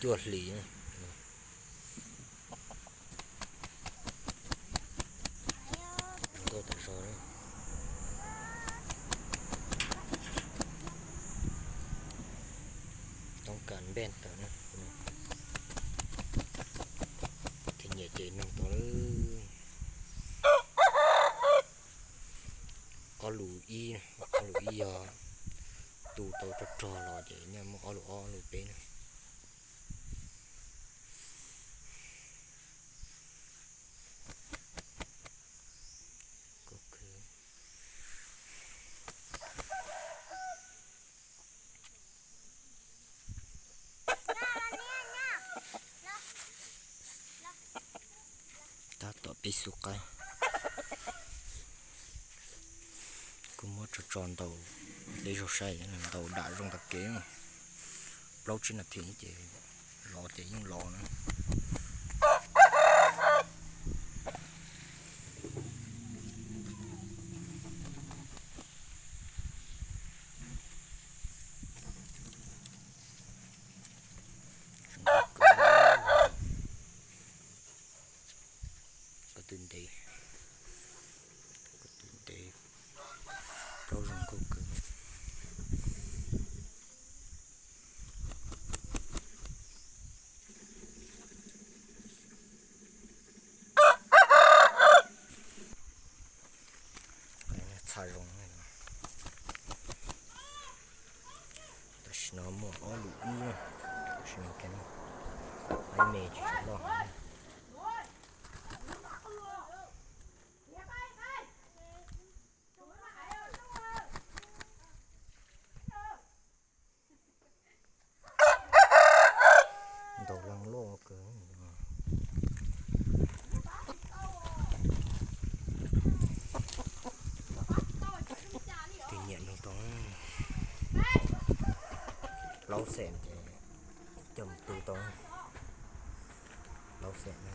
Cuaj hlis na. Zoo nkauj tas zog na. Toob kas npej tawm na. Ces nyiam ces nug tau lawm. Ob lus ib, ob lus ib yog tu tau rog rog los ces nyob muaj ob lus ob, ob lus peb na. Tab tom pib xub qab, kuj muab tso tso ntaus, peb zaug saib ntaus dam zoo tag kev. Plaub tsib nas this ces los ces yeej los na. Ko tw ntev, ko tw ntev, plaub zoo nkauj kawg. Txha zoo. Tam sim no muaj ob lus ib, tam sim no ces ib me tsis tshua loj heev. Ntaus leej loj kawg. Tus nyiam nug tau plaub xees ces coj mus tu tau plaub xees na.